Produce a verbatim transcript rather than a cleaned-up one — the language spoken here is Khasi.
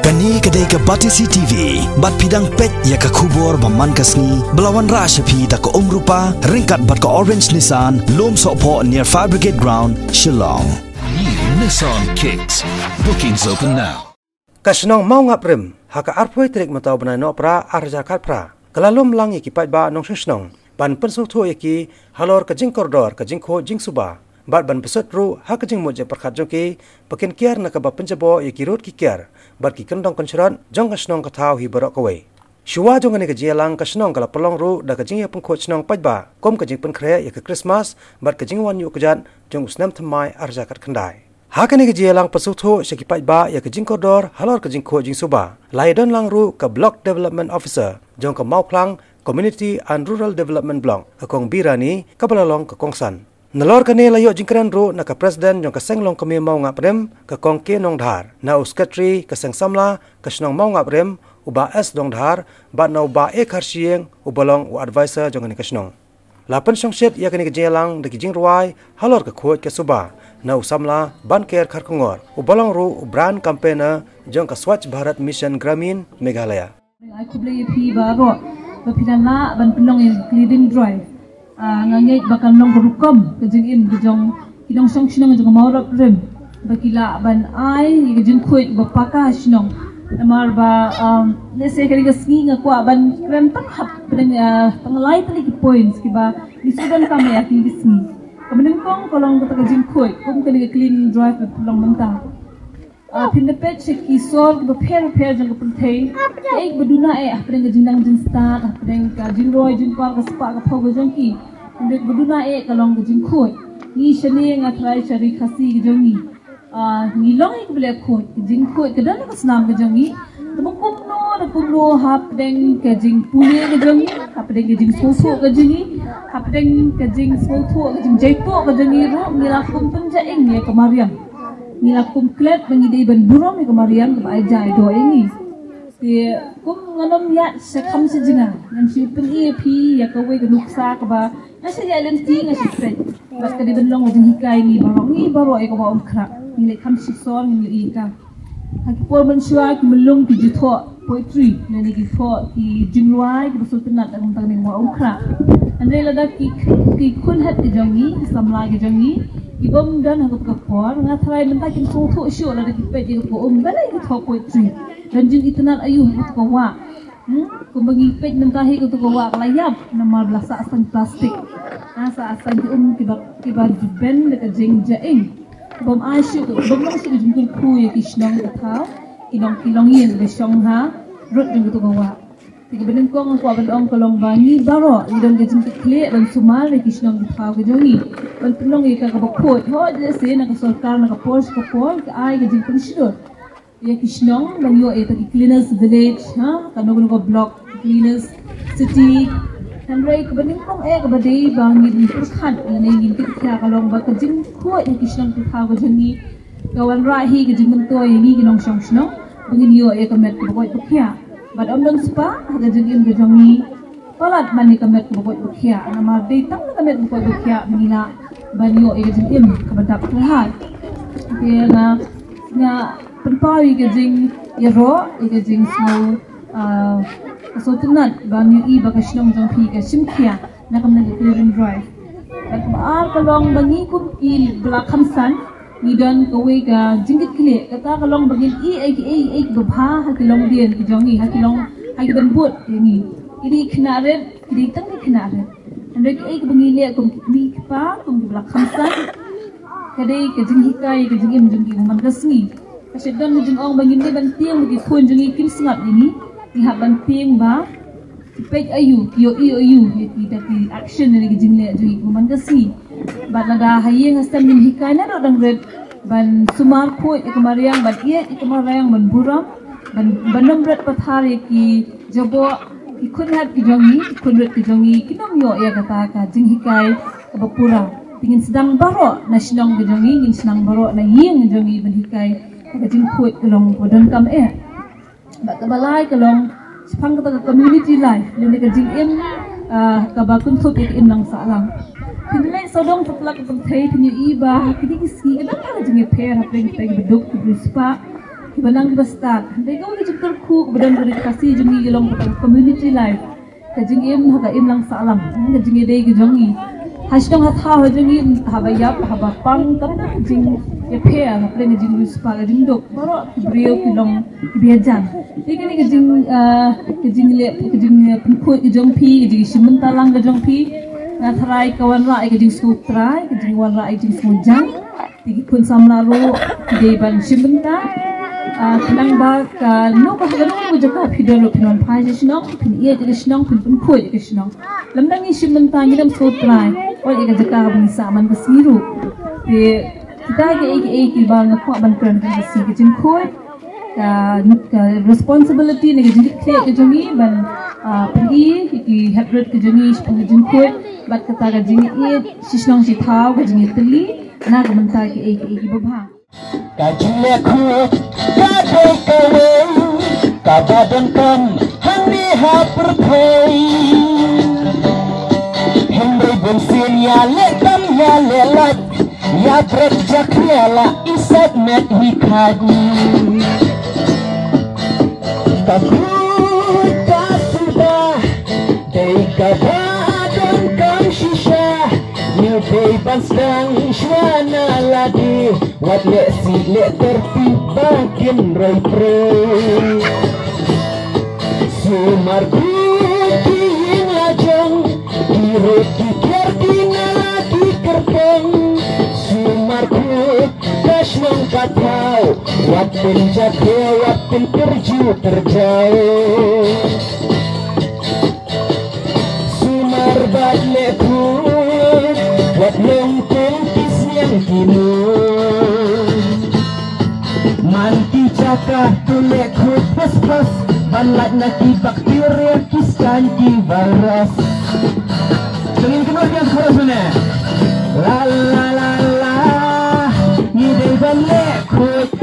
Kane ka dei ka Batesi T V, bad phi dang peit ïa ka khubor ba man ka sngi, ba la wanrah sha phi da ka Umrupa, ryngkat bad ka Orange Nissan, Lumsohphoh near Fire Brigade Ground, Shillong. New Nissan Kicks. Bookings open now. Ka shnong Mawngaprim, ha ka arphew tarik mynta u bnai Nohprah arhajar khatphra, ka la lum lang ïa ki paidbah nongshong shnong ban pynsngewthuh ïa ki halor ka jingkordor ka jingkhuid jingsuba, bad ban pynsut ruh ha ka jingmut jingpyrkhat jong ki ba kin kiar na kaba pynjaboh ïa ki rud ki kiar bad ki kyndong kynshrot jong ka shnong ka thaw hi baroh kawei. Shuwa jong kane ka jingïalang, ka shnong ka la pynlong ruh da ka jingïapynkhuid shnong paidbah kum ka jingpynkhreh ïa ka Krismas bad ka jingwan ïuh kjat jong u snem thymmai arhajar khatkhyndai. Ha kane ka jingïalang pynsngewthuh sha ki paidbah ïa ka jingkordor halor ka jingkhuid jingsuba, la ïadon lang ruh ka Block Development Officer jong ka Mawphlang Community and Rural Development Block, ka Kong Birani, kaba la long ka kongsan. Nalor kane la ïoh jingkren ruh na ka President jong ka Seng Longkmie Mawngaprim, ka Kong K Nongdhar, na u Secretary ka Seng Samla ka shnong Mawngaprim, u Bah S Dongdhar, bad na u Bah A Kharshiing, uba long u advisor jong kane ka shnong. La pynshongshit ïa kane ka jingïalang da ki jingrwai halor ka khuid ka suba na u samla Banker Kharkongor, uba long ruh u brand campaigner jong ka Swachh Bharat Mission Gramin Meghalaya. Ai khublei ïa phi baroh ba phi la lah ban pynlong ïa ka cleaning drive. Ah, nga ngeit ba kan long ka rukom ka jingim ka jong ki nongshong shnong jong ka Mawngaprim ba ki lah ban ai ïa ka jingkhuid ba paka ha shnong. Namar ba, um, lehse kane ka sngi nga kwah ban kren tang hap, pdeng, ah, tang lai tylli ki points kiba ngi shu donkam ïa kine ki sngi. Kaba nyngkong ka long kata ka jingkhuid kum kane ka cleaning drive ba pynlong mynta. Ah, phin da peit sha ki sor kiba pher bapher jong ka pyrthei, kaei kaba duna eh hapdeng ka jingnang jingstad, hapdeng ka jingroi jingkwar, ka spah ka phew ka jong ki. Hynrei kaba duna eh ka long ka jingkhuid. Ngi shane, nga tharai sha ri Khasi ka jong ngi, ah, ngi long ïa kiba leh khuid. Ka jingkhuid ka don ha ka snam ka jong ngi. Tangba kumno da kumno, hapdeng ka jingpule ka jong ngi, hapdeng ka jingsngewthuh ka jong ngi, hapdeng ka jingsngewthuh, ka jingjaituh ka jong ngi ruh, ngi la kum pynjaing ïa ka mariang. Ngi la kum klet ba ngi dei ban burom ïa ka mariang kaba ai ja ai doh ïa ngi. Te kum ngan ym ïaid sha kham sha jngai, ngan shu pyni ïa phi ïa kawei ka nuksa kaba nga shu ïaid lynti, nga shu peit. Bad ka dei ban long ka jinghikai ïa ngi baroh, ngi baroh ïa ka Wah Umkhrah. Ngi leh kham shisor, ngi leh ïa ka. Ha ki por mynshuwa ki mlung ki ju thoh poetry, lane ki thoh ki jingrwai kiba sngewtynnat da ka bynta ka Wah Umkhrah. Hynrei lada ki, ki khun het ki jong ngi, ki samla ki jong ngi, ki bym don ha kata ka por, nga tharai mynta kim sngewthuh shuh lada ki peit ïa kata ka um, balei ki thoh poetry. Don jingitynnat aïu ha kata ka wah. Hmm, kumba ngi peit mynta hi, kata ka wah ka la ïap namar ba la sah saiñ plastik. Ha, sah saiñ ki um kiba, kiba ju ban da ka jingjaing. Bym ai shuh, bym long shuh ka jingkyrkhu ïa ki shnong ka thaw, ki long, ki longïing ba shong ha rud jong kata ka wah. Te kaba nyngkong nga kwah ban ong ka long ba ngi baroh ngi don ka jingkitkhlieh ban sumar ïa ki shnong ki thaw ki jong ngi ban pynlong ïa ka kaba khuid. Hooid, lehse na ka sorkar, na ka por sha ka por, ka ai ka jingpynshlur ïa ki shnong ban ïoh ïa kita ki cleanest village, ha, kano kano ka block, cleanest city. Hynrei kaba nyngkong eh kaba dei ba ngin pyrkhat lane ngin kit khia ka long ba ka jingkhuid ïa ki shnong ki thaw ka jong ngi ka wanrah hi ka jingmyntoi ïa ngi ki nongshong shnong ba ngin ïoh ïa ka met kaba koit ba khiah. Bad ym don spah ha ka jingim ka jong ngi palat man ïa ka met kaba koit ba khiah, namar dei tang na ka met kaba koit ba khiah ba ngi lah ban ïoh ïa ka jingim kaba dap kyrhai. Te nga, nga pynpaw ïa ka jingïaroh, ïa ka jingsngew, ah, ka sngewtynnat ba ngi ïohi ba ka shnong jong phi ka shim khia na ka bynta ka clearing drive. Bad kaba ar ka long ba ngi kum ki ba la kham san ngi don kawei ka jingkitkhlieh, kata ka long ba ngin ïohi ïa kiei kiei kiba bha ha ki longdien ki jong ngi, ha ki long, ha ki ban bud ïa ngi. Ki dei khynnah rit, ki dei tang ki khynnah rit. Hynrei kiei kiba ngi leh kum ki kmie ki kpa, kum kiba la kham san, ka dei ka jinghikai ka jingim jong ki man ka sngi. Ka shu don ka jingong ba ngim dei ban tieng ba ki khun jong ngi kim sngap ïa ngi. Ngi hap ban tieng ba ki peit aïu, ki ïohi aïu ïa ki da ki action ne ki jingleh jong ngi man ka sngi. Bad lada ha ïing ha sem ngin hikai naduh dang rit ban sumar khuid ïa ka mariang, ban ïeit ïa ka mariang, ban burom, ban, ban ym rit pathar ïa ki jaboh, ki khun het ki jong ngi, ki khun rit ki jong ngi kin ym ïoh ïa kata ka jinghikai kaba pura. Te ngin sdang baroh na shnong ka jong ngi, ngin sdang baroh na ïing ka jong ngi ban hikai ka jingkhuid ka long kaba donkam eh. Bad kaba lai ka long shaphang kata ka community life, lane ka jingim, ah, kaba kynthup ïa ka imlang sahlang. Phin leit sawdong satlak ka pyrthei, phin ïohi ba ha kine ki sngi ka don ka jingïapher hapdeng kiba duk, kiba riewspah, Ba nang ba stad. Dei ka wan ka jingkyrkhu ba don ka ri Khasi jong ngi ka long ka community life. Ka jingim ha ka imlang sahlang. Ka jingïadei ka jong ngi. Ha shnong ha thaw ha jong ngi, haba ïap, haba pang, ka jingïapher, ha pdeng ka jingriewspah, ka jingduk. Baroh ki briew ki long ki ba ïajan. Te kane ka jing, ah, ka jingleh, ka jing, eh, pynkhuid ka jong phi, ka jingshim bynta lang ka jong phi. Nga tharai ka wanrah ïa ka jingsngewtrai, ka jingwanrah ïa ka jingsngewjan. Te ki khun samla ruh ki dei ban shim bynta. Ah, khnang ba ka, no ka, ha kano ka jaka phi don ruh phin wan phai sha shnong, phin ïeit ïa ka shnong, phin pynkhuid ïa ka shnong. Lymda ngi shim bynta, ngi nym sngewtrai, wat ïa ka jaka ba ngi sah man ka sngi ruh. Te kita kiei kiei kiba nga kwah ban kren ka sngi ka jingkhuid, ka, ka responsibility ne ka jingkitkhlieh ka jong ngi ban, ah, pyni ïa ki heprit ka jong ngi shaphang ka jingkhuid bad kata ka jingïeit shishnong shithaw, ka jingïatylli na ka bynta kiei kiei kiba bha. Ka jingleh khuid ka dei kawei kaba donkam hangne ha pyrthei. Hynrei bunsien ïaleh tam ïaleh lait, ïa bret jakhlia la i sait met hi khaid. Ka khuid ka suba dei kaba donkam shisha. Ngi dei ban sdang shuwa na lade, wat leh sih leh tertib ba kin roi prei. Sumar khuid ki ïing la jong, ki rit ki kher ki nala ki kyrpang. Sumar khuid ka shnong ka thaw, wat pynjakhlia wat pyntyrju tyrjaw. Sumar bad leh khuid, wat long kum ki sniang ki mut. Man ki jaka to leh khuid phos phos, ban lait na ki bakteria, ki skaiñ, ki virus. Tengin kynnoh biang chorus mane. La la la la, ngi dei ban leh khuid.